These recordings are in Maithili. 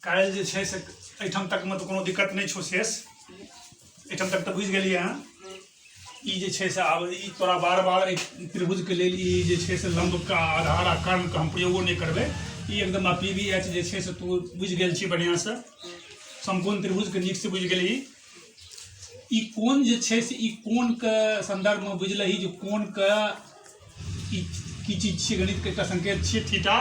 काल्हि जे छै से एहिठाम तकमे तऽ कोनो दिक्कत नहि छौ शेष। एहिठाम तक तऽ बुझि गेलियै अहाँ। ई जे छै से आब ई तोरा बार बार एहि त्रिभुजके लेल ई जे छै से लम्बके आधार आ कर्णके हम प्रयोगो नहि करबै। ई एकदम आ पी बी एच जे छै से तू बुझि गेल छी बढ़िआँसँ, समकोण त्रिभुजके नीकसँ बुझि गेलही। ई कोण जे छै से ई कोणके सन्दर्भमे बुझलही जे कोणके ई की चीज छियै, गणितके एकटा संकेत छियै थीटा।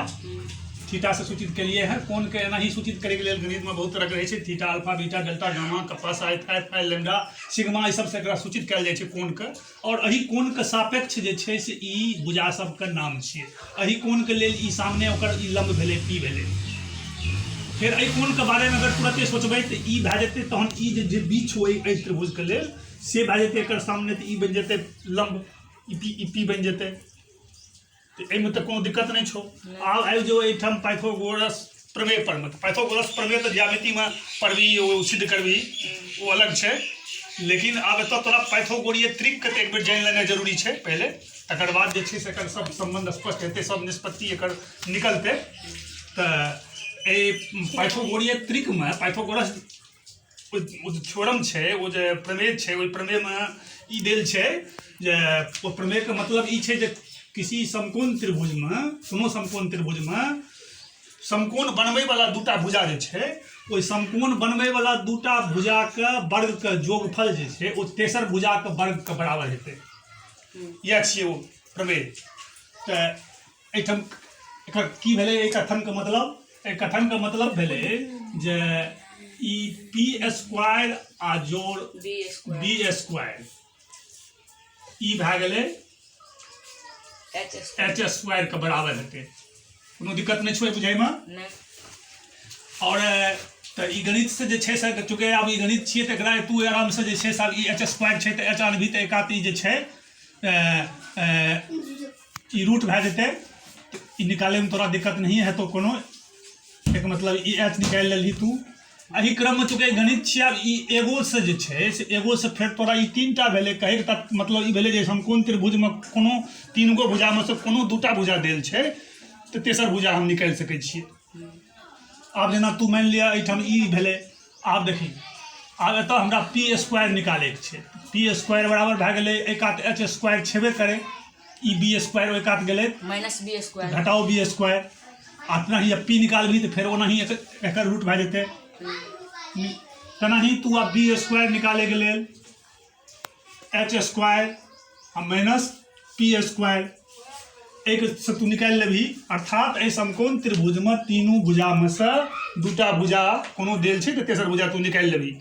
थीटासँ सूचित केलियै हँ। कोणके एनाही सूचित करैके लेल गणितमे बहुत तरहके रहै छै, theta, alpha, beta, delta, gamma, kappa, psi, phi, phi, lambda, sigma, ई सबसँ एकरा सूचित कयल जाइ छै कोणके। आओर एहि कोणके सापेक्ष जे छै से ई भुजा सबके नाम छियै। एहि कोणके लेल ई सामने ओकर ई लम्ब भेलै, पी भेलै। फेर एहि कोणके बारेमे अगर तुरते सोचबै तऽ ई भए जेतै, तहन ई जे जे बीच हो एहि त्रिभुजके लेल से भए जेतै एकर सामने, तऽ ई बनि जेतै लम्ब, ई पी, ई पी बनि जेतै। तऽ एहिमे तऽ कोनो दिक्कत नहि छौ। आब आबि जो एहिठाम पाइथागोरस प्रमेय पर मे। पाइथागोरस प्रमेय तऽ ज्यामितिमे पढ़बही, ओ सिद्ध करबही, ओ अलग छै। लेकिन आब एतऽ तोरा पाइथागोरीय त्रिकके तऽ एक बेर जानि लेनाइ जरूरी छै पहिले, तकर बाद जे छै से एकर सब सम्बन्ध स्पष्ट हेतै, सब निष्पत्ति एकर निकलतै। तऽ एहि पाइथागोरीय त्रिकमे पाइथागोरस ओ जे थ्योरम छै, ओ जे प्रमेय छै, ओहि प्रमेयमे ई देल छै जे ओ प्रमेयके मतलब ई छै जे किसी समकोण त्रिभुजमे, कोनो समकोण त्रिभुजमे समकोण बनबैवला दूटा भुजा जे छै, ओहि समकोण बनबैवला दूटा भुजाके वर्गके योगफल जे छै ओ तेसर भुजाके वर्गके बराबर हेतै। इएह छियै ओ प्रमेय। तऽ एहिठाम एकर की भेलै एहि कथनके मतलब? एहि कथनके मतलब भेलै जे ई पी स्क्वायर आ जोड़ बी स्क्वायर, बी स्क्वायर ई भए गेलै एच स्क्वायर, एच स्क्वायरके बराबर हेतै। कोनो दिक्कत नहि छै बुझैमे? नहि। आओर तऽ ई गणित से जे छै से चूँकि आब ई गणित छियै तऽ एकरा तू आरामसँ जे छै से आब ई एच स्क्वायर छै तऽ एच आनबही तऽ एकात ई जे छै ई रूट भए जेतै। ई निकालैमे तोरा दिक्कत नहीं हेतौ कोनो। एक मतलब ई एच निकालि लेलही तू। एहि क्रममे चूँकि गणित छियै, आब ई एगो से जे छै से एगो से फेर तोरा ई तीन टा भेलै। कहैके तऽ मतलब ई भेलै जे समकोण त्रिभुजमे कोनो तीन गो भुजामे से कोनो दूटा भुजा देल छै तऽ तेसर भुजा हम निकालि सकै छियै। आब जेना तू मानि लिअ एहिठाम ई भेलै। आब देखी, आब एतऽ हमरा पी स्क्वायर निकालैके छै। पी स्क्वायर बराबर भए गेलै एहि कात एच स्क्वायर छेबे करै, ई बी स्क्वायर ओहि कात गेलै माइनस बी स्क्वायर, घटाओ बी स्क्वायर। आ तेनाही आब पी निकालबही तऽ फेर ओनाही एकर रूट भए जेतै। तेनाही तू आब बी स्क्वायर निकालैके लेल एच स्क्वायर आ माइनस पी स्क्वायर एक से तू निकालि लेबही। अर्थात एहि समकोण त्रिभुजमे तीनू भुजामे से दूटा भुजा कोनो देल छै तऽ तेसर भुजा तू निकालि लेबही।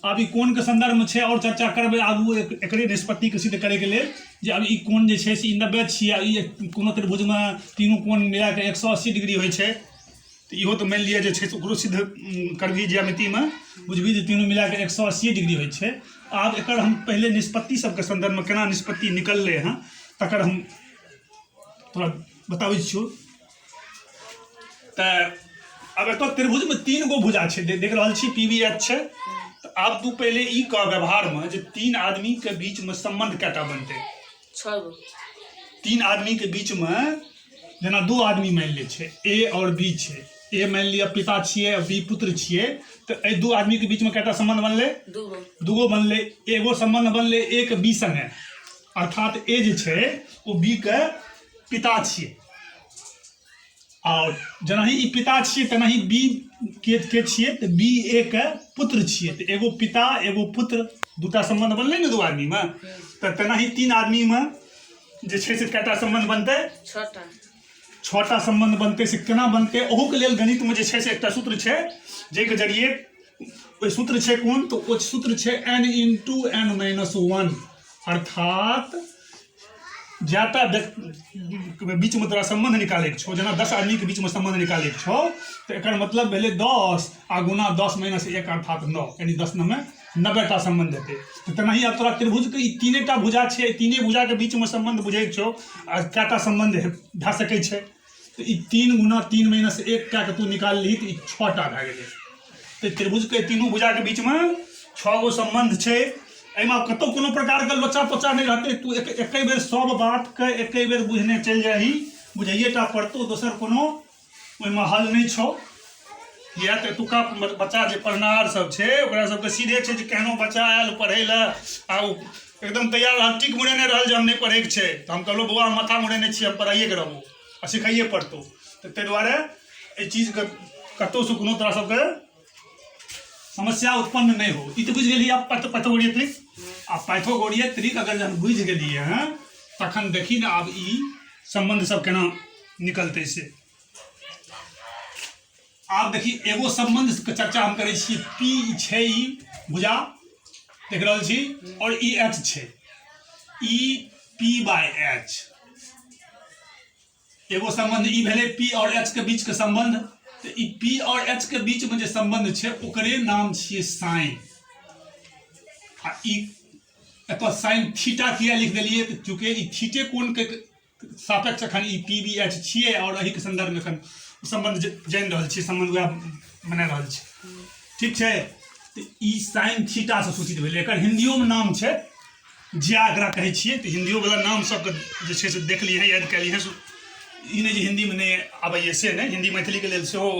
आब ई कोणके सन्दर्भमे छै, आओर चर्चा करबै आगू एकरे निष्पत्तिके सिद्ध करैके लेल जे आब ई कोण जे छै से ई 90 छियै आ ई कोनो त्रिभुजमे तीनू कोण मिलाके 180 डिग्री होइ छै, तऽ इहो तऽ मानि लिअ जे छै से ओकरो सिद्ध करबही ज्यामितिमे, बुझबही जे तीनू मिलाके 180 डिग्री होइ छै। आब एकर हम पहिले निष्पत्ति सबके सन्दर्भमे केना निष्पत्ति निकललै हँ तकर हम तोरा बताबै छियौ। तऽ आब एतऽ त्रिभुजमे तीन गो भुजा छै, देख रहल छी पी बी एच छै। तऽ आब तू पहिले ई कह व्यवहारमे जे तीन आदमीके बीचमे सम्बन्ध कएटा बनतै? छओ गो। तीन आदमीके बीचमे जेना दू आदमी मानि लै छै, ए आओर बी छै, ए मानि लिअ पिता छियै आ बी पुत्र छियै, तऽ एहि दू आदमीके बीचमे कएटा सम्बन्ध बनलै? दूगो। दूगो बनलै। एगो सम्बन्ध बनलै ए के बी संगे, अर्थात ए जे छै ओ बी के पिता छियै, आओर जेनाही ई पिता छियै तेनाही बी के छियै, तऽ बी ए के पुत्र छियै। तऽ एगो पिता एगो पुत्र दूटा सम्बन्ध बनलै ने दू आदमीमे। तऽ तेनाही तीन आदमीमे जे छै से कएटा सम्बन्ध बनतै? छओटा। छओटा सम्बन्ध बनतै। से केना बनतै? ओहूके लेल गणितमे जे छै से एकटा सूत्र छै जाहिके जरिए, ओहि सूत्र छै कोन? तऽ ओ सूत्र छै एन इंटू एन माइनस 1। अर्थात जाता बीचमे तोरा सम्बन्ध निकालैके छौ, जेना 10 आदमीके बीचमे सम्बन्ध निकालैके छौ, तऽ एकर मतलब भेलै 10 आ गुना 10 माइनस 1 अर्थात 9, यानी 10 नमे 90टा सम्बन्ध हेतै। तऽ तेनाही आब तोरा त्रिभुजके ई तीनेटा भुजा छै, एहि तीने भुजाके बीचमे सम्बन्ध बुझैके छौ आ कएटा सम्बन्ध भए सकै छै, तऽ ई 3 गुना 3 माइनस 1 कए कऽ तू निकाललिही तऽ ई 6टा भए गेलै। तऽ त्रिभुजके तीनू भुजाके बीचमे 6 गो सम्बन्ध छै। एहिमे कतहु कोनो प्रकारके लोचा पोचा नहि रहतै। तू एके बेर सब बातके एके बेर बुझने चलि जाही, बुझैए टा पड़तौ, दोसर कोनो ओहिमे हल नहि छौ। किया तऽ एतुका बच्चा जे पढ़निहार सब छै ओकरा सबके सीधे छै जे केहनो बच्चा आयल पढ़ै लए आ ओ एकदम तैयार रहल, टिक मुड़ेने रहल जे हम नहि पढ़ैके छै, तऽ हम कहलहुँ बौआ हम माथा मुड़ेने छी, हम पढ़ाइएके रहबो आ सिखाइए पड़तौ। तऽ ताहि दुआरे एहि चीजके कतहुसँ कोनो तोरा सबके समस्या उत्पन्न नहि हो। ई तऽ बुझि गेलियै आब पाइथागोरीय त्रिक। आ पाइथागोरीय त्रिक अगर जहन बुझि गेलियै हँ तखन देखी ने आब ई सम्बन्ध सब केना निकलतै से। आब देखी एगो सम्बन्ध के चर्चा हम करै छी। पी छै ई भुजा देख रहल छी और ई एच छै, ई पी बाय एच। एगो सम्बन्ध ई भेलै पी और एच के बीच के सम्बन्ध। तऽ ई पी और एच के बीच में जे सम्बन्ध छै ओकरे नाम छियै साइन। आ ई एतऽ साइन थीटा किया लिख देलियै, तऽ चूँकि ई थीटे कोण के सापेक्ष एखन ई पी बी एच छियै और एहिके संदर्भमे एखन सम्बन्ध जानि रहल छियै, सम्बन्ध वएह बना रहल छी, ठीक छै। तऽ ई साइन थीटासँ सूचित भेलै। एकर हिन्दियोमे नाम छै ज्या, एकरा कहै छियै। तऽ हिन्दियोवला नाम सबके जे छै से देख लिहेँ, याद कए लिहेँ। ई नहि जे हिन्दीमे नहि आबैए से नहि, हिन्दी मैथिलीके लेल सेहो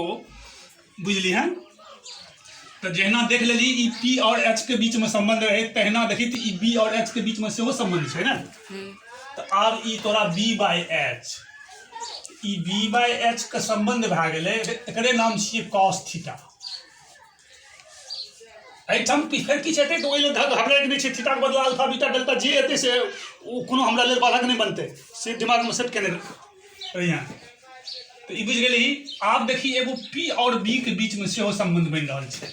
बुझि लिहेँ। तऽ जहिना देख लेली ई पी और एच के बीचमे सम्बन्ध रहै, तहिना देखी तऽ ई बी और एच के बीचमे सेहो सम्बन्ध छै ने। तऽ आब ई तोरा बी बाय एच, ई बी बाय एच के सम्बन्ध भए गेलै, एकरे नाम छियै कॉस थीटा। एहिठाम फेर किछु हेतै तऽ ओहि लेल घबराइके नहि छै। थीटाके बदला अल्फा बीटा डेल्टा जे हेतै से ओ कोनो हमरा लेल बाधक नहि बनतै, से दिमागमे सेट केने रहिहेँ। तऽ ई बुझि गेलही। आब देखी एगो पी और बी के बीचमे सेहो सम्बन्ध बनि रहल छै।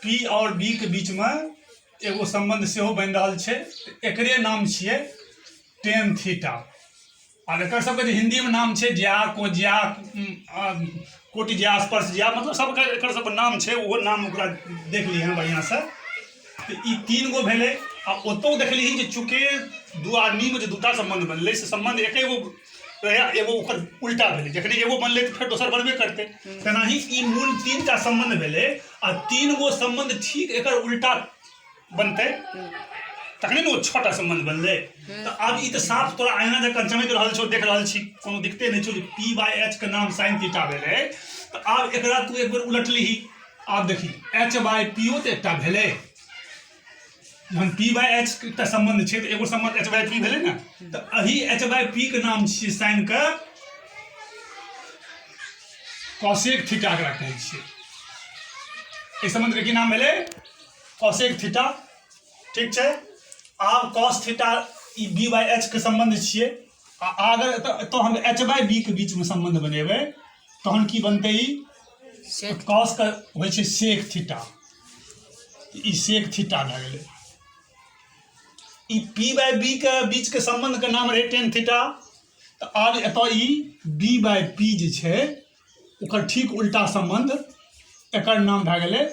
पी और बी के बीचमे एगो सम्बन्ध सेहो बनि रहल छै, एकरे नाम छियै टेन थीटा। आब एकर सबके जे हिन्दीमे नाम छै ज्या, कोज्या, कोटि ज्या, स्पर्श ज्या, मतलब सबके एकर सबके नाम छै, ओहो नाम ओकरा देख लिहेँ बढ़िआँसँ। तऽ ई तीन गो भेलै। आ ओतहु देखलिही जे चूँकि दू आदमीमे जे दूटा सम्बन्ध बनलै से सम्बन्ध एके गो रहै, एगो ओकर उल्टा भेलै। जखने एगो बनलै तऽ फेर दोसर बनबे करतै। तेनाही ई मूल तीन टा सम्बन्ध भेलै आ तीन गो सम्बन्ध ठीक एकर उल्टा बनतै तखने ने ओ छओ टा सम्बन्ध बनलै। तऽ आब ई तऽ साफ तोरा आईना जकाँ चमकि रहल छौ, देख रहल छी, कोनो दिक्कते नहि छौ जे पी बाय एच के नाम साइन थीटा भेलै। तऽ आब एकरा तू एक बेर उलटलिही। आब देखी एच बाय पी ओ तऽ एकटा भेलै, जहन पी बाय एच के एकटा सम्बन्ध छै तऽ एगो सम्बन्ध एच बाय पी भेलै ने। तऽ एही एच बाय पी के नाम छियै साइन के कॉसेक थीटा एकरा कहै छियै। एहि सम्बन्ध के की नाम भेलै? कॉसेक थीटा, ठीक छै। आब कॉस थीटा ई बी बाय एच के सम्बन्ध छियै। आ अगर एतऽ हम एच बाय बी के बीचमे सम्बन्ध बनेबै तहन की बनतै? ई सेक कॉस के होइ छै सेक थीटा, ई सेक थीटा भए गेलै। ई पी बाय बी के बीच के सम्बन्ध के नाम रहै टेन थीटा। तऽ आब एतऽ ई बी बाय पी जे छै ओकर ठीक उल्टा सम्बन्ध, एकर नाम भए गेलै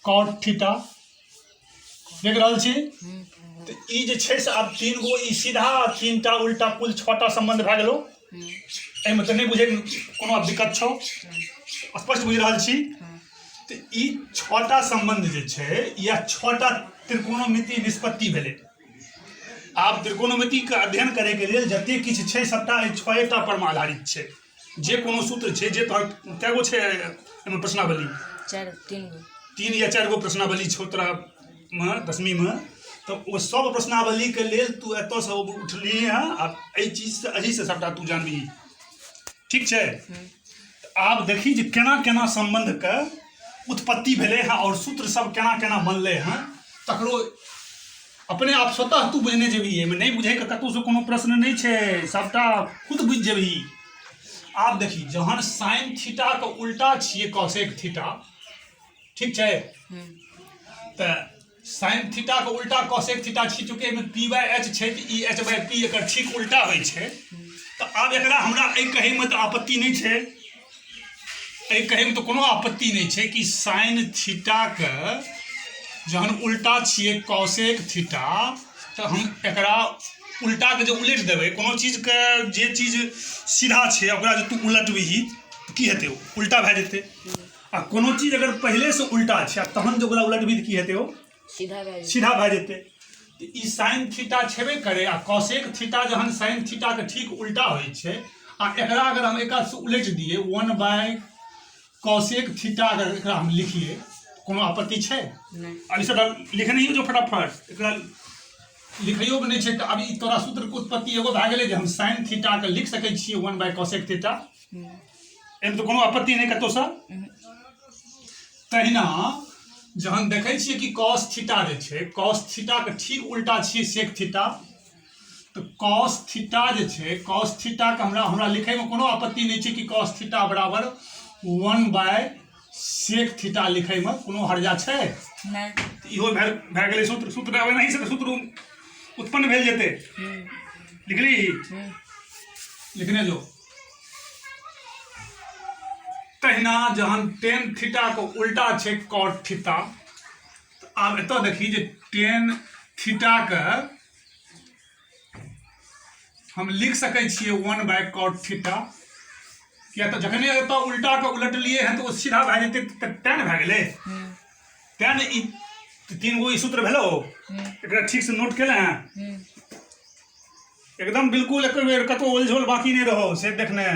कॉट थीटा। देख रहल छी? तऽ ई जे छै से आब तीन गो ई सीधा तीन टा उल्टा कुल छओ टा सम्बन्ध भए गेलौ। एहिमे तऽ नहि बुझैमे कोनो आब दिक्कत छौ, स्पष्ट बुझि रहल छी। तऽ ई छओ टा सम्बन्ध जे छै इएह छओ टा त्रिकोणमिति निष्पत्ति भेलै। आब त्रिकोणमितिके अध्ययन करैके लेल जतेक किछु छै सभटा एहि छओ टा परमे आधारित छै। जे कोनो सूत्र छै जे तोहर कए गो छै एहिमे प्रश्नावली? चारि, तीन गो। तीन या चारि गो प्रश्नावली छौ तोरामे दसमीमे। तऽ ओ सब प्रश्नावलीके लेल तू एतऽसँ उठलिही हँ आ एहि चीजसँ एहिसँ सभटा तू जानबिही, ठीक छै। तऽ आब देखी जे केना केना सम्बन्धके उत्पत्ति भेलै हँ आओर सूत्र सब केना केना बनलै हँ, तकरो अपने आप स्वतः तू बुझने जेबही। एहिमे नहि बुझैके कतहुसँ कोनो प्रश्न नहि छै, सभटा खुद बुझि जेबही। आब देखी जहन साइन थीटाके उल्टा छियै कॉसेक थीटा, ठीक छै। तऽ साइन थीटाके उल्टा कॉसेक थीटा छी, चूँकि एहिमे पी बाय एच छै तऽ ई एच बाय पी एकर ठीक उल्टा होइ छै। तऽ आब एकरा हमरा एहि कहैमे तऽ आपत्ति नहि छै, एहि कहैमे तऽ कोनो आपत्ति नहि छै कि साइन थीटाके जहन उल्टा छियै कॉसेक थीटा, तऽ हम एकरा उल्टाके जे उलटि देबै, कोनो चीजके जे चीज सीधा छै ओकरा जे तू उलटबिही तऽ की हेतै? ओ उल्टा भए जेतै। आ कोनो चीज अगर पहिलेसँ उल्टा छै आ तहन जे ओकरा उलटबिही तऽ की हेतै? ओ सीधा भए जेतै। सीधा भए जेतै। तऽ ई साइन थीटा छेबे करै आ कॉसेक थीटा जहन साइन थीटाके ठीक उल्टा होइ छै आ एकरा अगर हम एक कातसँ उलटि दियै 1 बाय कॉसेक थीटा अगर एकरा हम लिखिए, कोनो आपत्ति छै? नहि। आब ई सबटा लिखने जो फटाफट, एकरा लिखैयोके नहि छै। तऽ आब ई तोरा सूत्रके उत्पत्ति एगो भए गेलै जे हम साइन थीटाके लिख सकै छियै 1 बाय कॉसेक थीटा। एहिमे तऽ कोनो आपत्ति नहि कतहुसँ। तहिना जहन देखै छियै कि कॉस थीटा जे छै, कॉस थीटाके ठीक उल्टा छियै सेक थीटा, तऽ कॉस थीटा जे छै, कॉस थीटाके हमरा हमरा लिखैमे कोनो आपत्ति नहि छै कि कॉस थीटा बराबर 1 बाय सेक थीटा लिखैमे कोनो हर्जा छै? नहि। तऽ इहो भए भए गेलै सूत्र। सूत्र आब एनाही से सूत्र उत्पन्न भेल जेतै। लिखली? लिखने जो। तहिना जहन टेन थीटाके उल्टा छै कॉट थीटा, तऽ आब एतऽ देखी जे टेन थीटाके हम लिख सकै छियै 1 बाय कॉट थीटा, किया तऽ जखने एतऽ उल्टाके उलटलियै हँ तऽ ओ सीधा भए जेतै, तऽ टेन भए गेलै। तें ने ई तीन गो ई सूत्र भेलो। एकरा ठीक से नोट केले हैं? एकदम बिल्कुल, एक बेर कतौ ओलझोल बाकी नहि रहो से देखने।